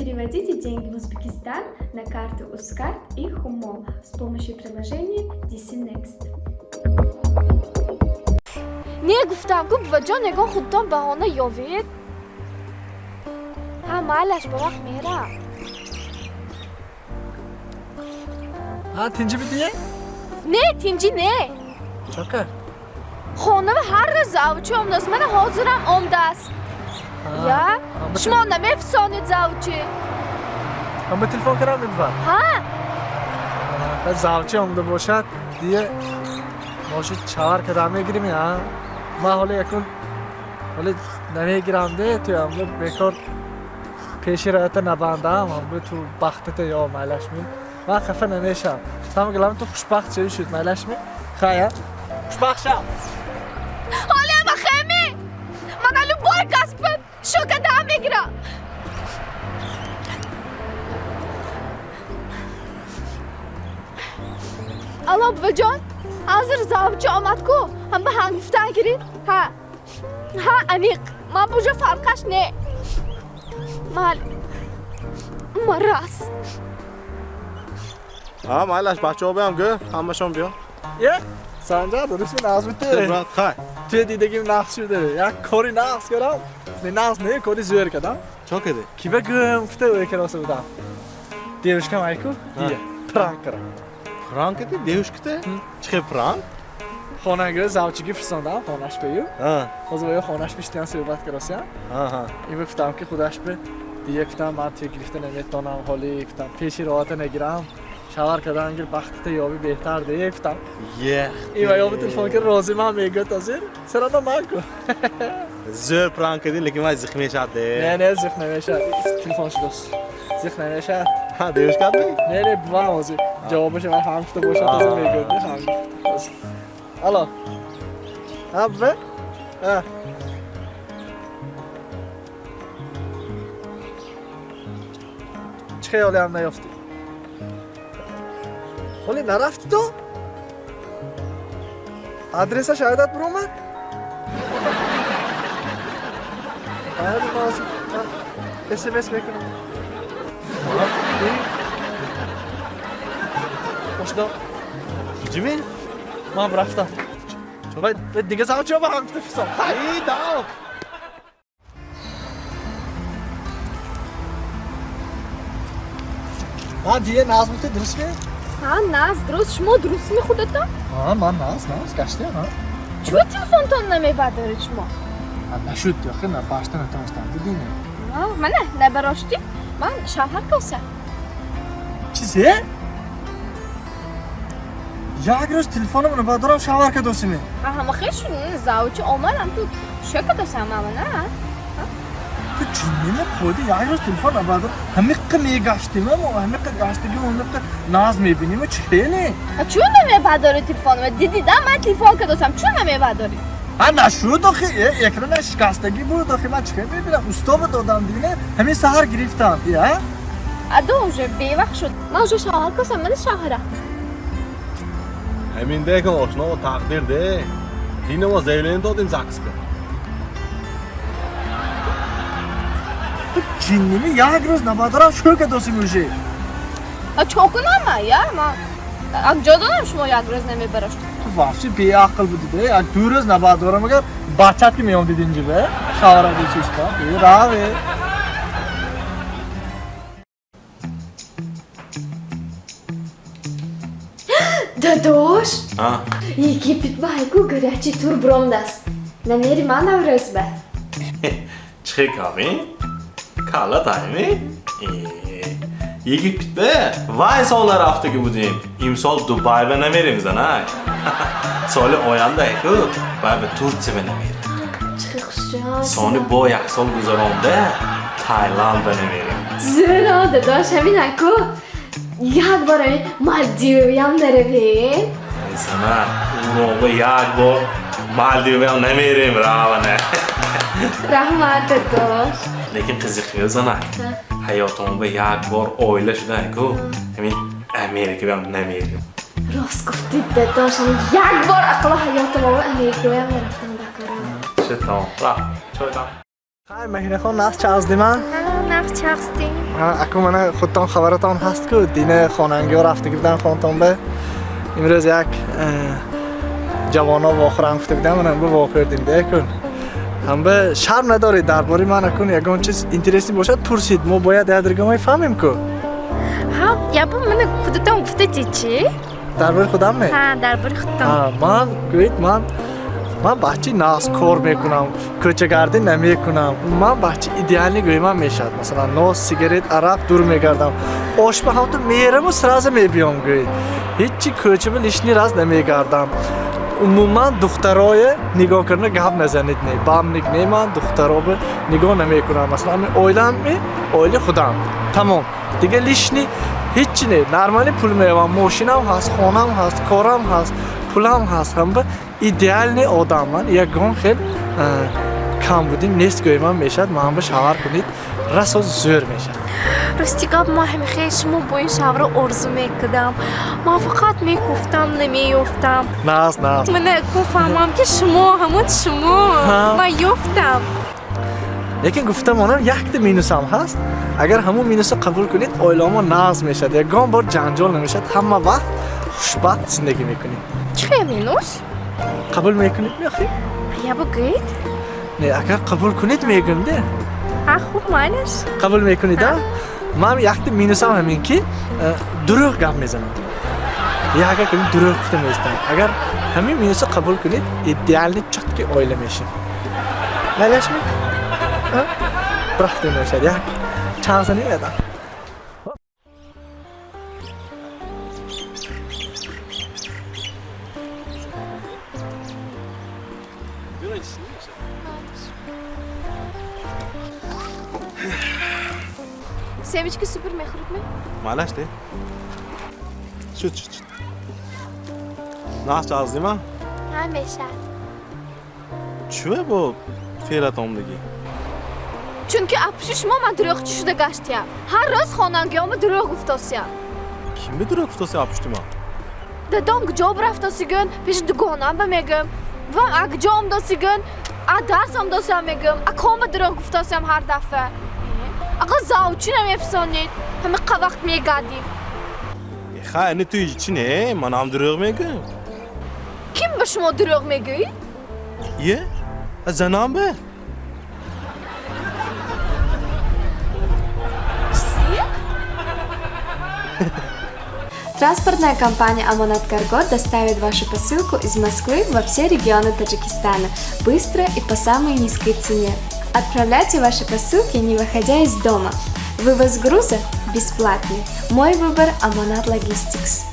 Переводите деньги в Узбекистан на карту Uzcard и Humo с помощью приложения DC Next. Не гуфтам, ку, буваҷон, ягон худтон баҳона ёвед. Ҳа, майлаш, ба вақт мерам. Ҳа, тинҷи бидие? Не, тинҷӣ не. Чо кард? Хонава ҳар рӯз завучи омадааст, мана ҳозирам омадааст. Я шумо намефисонед завучи. Ҳама телефон кардам, мебувад. Ҳа. Завчи омада бошад, дие моши чавар кардам мегирим, а? Ман ҳоли якун ҳоли намегирам, де, ту амбу бекор пеши роята набандам, амбу ту бахтата ё майлашми. Ман хафа намешавам. Самое главное, ту хушбахт шави шуд, майлашми. Хая, хушбахт шав. Ҳолиама хеми мана любой касб шокадам мегирам. Алло, буваҷон, ҳозир завучи омад ку, ҳама ҳам гуфтан гирид. Ҳа, ҳа, аниқ, ман бужа фарқаш не. Мал марас. Ҳа, майлаш, бачаҳо биям, гӯ, ҳамашон биё. Е, Санҷар, дурустми, нағз бите? Брат, хай. Туя дидагим нағз шуда. Як кори нағз кардам. Не нағз, не, кори зӯр кардам. Чо кардӣ? Ки ба гӯм гуфта ӯ кароса будам. Девушкам айку, дия, пранк кардам. Пранк кардӣ девушката? Чӣ хел пранк? Хонагиро завчигӣ фирсондам, хонаш бею. Ҳозир бо хонаш биштиям суҳбат каросиям. Ин гуфтам, ки худаш бе дия, гуфтам, ман туя гирифта наметонам, ҳоли, гуфтам, пеши роҳата нагирам. Шавар кардан гир, бахтата ёби беҳтар, де, гуфтам. Ин ва ёби телефон кард, розӣ ман мегӯяд ҳозир. Сарада ман ку. Зӯр пранк кардӣ, лекин вай зиқ мешавад, де. Не, не, зиқ намешавад. Телефон шудост. Зиқ намешавад. Ҳа, девушкат ми? Не, не, бувам ҳозир. Ҷавобашо вай ҳам гуфта бошад, ҳозир мегӯяд, ҳам гуфта. Алло. Ҳа, буве? Ҳа. Чӣ хаёлиам наёфтӣ? Ҳоли нарафтӣ ту? Адреса шоядат биромад? Баъди ман СМС мекунам. Ошно. Ҷими? Ман рафтам. Вай дига завчиё ба ҳам гуфта фисон. Ай, дав! Ман дие нағз буда, дурустми? Ҳа, нағз, дуруст. Шумо дурустми худатон? Ҳа, ман нағз, нағз гаштиям, ҳа. Чӯ телефонтон намебардоред шумо? Нашуд, ёхи, на башта натонистам, дидини. Мана набароштӣ, ман шавҳар коса. Чизе? Як рӯз телефонам набардорам, шавҳар кадосими? Ҳама хел шуд, завучи омадам, ту шо кадосам мана. Ту ҷинними қойди, як рӯз телефон набардор, ҳамиққа мегаштима, мо ҳамиққа гаштагим, ҳамиққа нағз мебинима, чӣ хеле? Чӯ намебардори телефонама? Дидида, ман телефон кадосам, чӯ намебардорӣ? Ҳа, нашуд, охи, экрана шикастагӣ буд, охи, ман чӣ хел мебинам? Устоба додам, дидина, ҳамин саҳар гирифтам, я? Адо уже бевақт шуд. Ман уже шавҳар косам, мана шавҳара. Ҳамин декун, ошно, тақдир, де. Дина мо заявление додем ЗАГС бе. Ту ҷинними, як рӯз набардорам, шӯ кадосим уже? А чо кунам ман, я? Ман ак ҷо додам, шумо як рӯз намебарошт. Ту вообще беақл будӣ, де. Як ду рӯз набардорам, агар бачат ки меомдид инҷа бе, шавҳара дисуста. Раве. Дадош, А? Египет ба айку горячий тур бромдаст. Намери ман Наврӯз ба. Чӣ ками? Кала тайми? Египет бе вай сол нарафтагӣ будем. Имсол Дубай ба намерем, занай. Соли оянда айку вай ба Турция ба намерем. Чӣ хушҷон. Сони бо як сол гузаронда Тайланд ба намерем. Зӯро, дадош, ҳамин айку як бор ҳамин Малдивиям наравем. Зана, уроба як бор Малдивиям намерем, равана. Раҳмат, дадош. Лекин қизиқиё, занак. Ҳаётомба як бор оила шуда айку ҳамин Америкаам намерем. Рост гуфтид, дадош, ҳамин як бор ақло ҳаётамова Америкаям нарафтам дакорам. Шуд, тамом. Рафт. Чой дам. Хай, Маҳинахон, нағз чаздима? Нағз Чақстем. Аку мана худтон хабаратон ҳаст ку, дина хонангиҳо рафтагӣ будан хонтон ба. Имрӯз як ҷавоно вохӯрам гуфта будам, мана бу вохӯрдем де акун. Ҳамба шарм надоред дар бораи ман акун ягон чиз интересный бошад пурсид, мо бояд якдигармай фаҳмем ку. Ҳа, ябо мана худатон гуфтади чӣ? Дар бораи худам не? Ҳа, дар бораи худатон. Ҳа, ман гӯед, ман бачаи нағз кор мекунам, кӯчагардӣ намекунам. Ман бачаи идеальный гӯемам мешавад. Масалан, нос, сигарет, арақ дур мегардам. Ошба ҳамту мераму сразу мебиём гӯед. Ҳечи кӯчаба лишний раз намегардам. Умуман духтарое нигоҳ карда гап назанед не. Бамник не, ман духтаробе нигоҳ намекунам. Масалан, ами оилам, оили худам. Тамом. Дига лишний ҳечи не. Нормали пул меёвам, мошинам ҳаст, хонам ҳаст, корам ҳаст, пулам ҳаст. Ҳамба идеальный одам ман. Ягон хел камбудӣ нест гӯемам мешавад. Ман ба шавҳар кунед, расо зӯр мешавад. Рости гап, ман ҳамихел шумо бо ин шавҳарро орзу мекардам. Ман фақат мекуфтам, намеёфтам. Нағз, нағз. Мана ку фаҳмам ки шумо ҳамон шумо. Ман ёфтам. Лекин гуфта монам, якта минусам ҳаст. Агар ҳамон минусро қабул кунед, оиламо нағз мешавад. Ягон бор ҷанҷол намешавад, ҳама вақт хушбахт зиндагӣ мекунед. Чӣ хел минус? Қабул мекунед меохӣ? Ябо гӯед? Не, агар қабул кунед мегӯм де. Ҳа, хуб, майлаш. Қабул мекунед, а? Ман якта минусам ҳамин ки дурӯғ гап мезанам. Яга кунед дурӯғ гуфта меистам. Агар ҳамин минусро қабул кунед, идеальный чёткий оила мешем. Майлашми? Бирахтем мешавад. Як чанд сани медам. Семечки супер мехӯред ме? Малаш де. Шуд, шуд, шуд. Нағз чағздима? Ҳа, мешавад. Чӯ бо феълат омдагӣ? Чунки апуши шумо ман дурӯғчӣ шуда гаштиям. Ҳар рӯз хонангиёма дурӯғ гуфтосиям. Ким бе дурӯғ гуфтоси апушти ман? Дадом куҷо рафтосигӯн, пеши дугонам ба мегӯм. Вам а куҷо омдосигӯн, а дарс омдосиам мегӯм. Аком ба дурӯғ гуфтосиям ҳар дафъа. Ақа завчӣ намефисонед, ҳама қа вақт мегардим. Ха, ини ту чӣ не? Ман ҳам дурӯғ мегӯм. Ким ба шумо дурӯғ мегӯӣ? Е? Занам бе? Транспортная компания «Амонат Карго» доставит вашу посылку из Москвы во все регионы Таджикистана быстро и по самой низкой цене. Отправляйте ваши посылки, не выходя из дома. Вывоз груза бесплатный. Мой выбор – «Амонат Логистикс».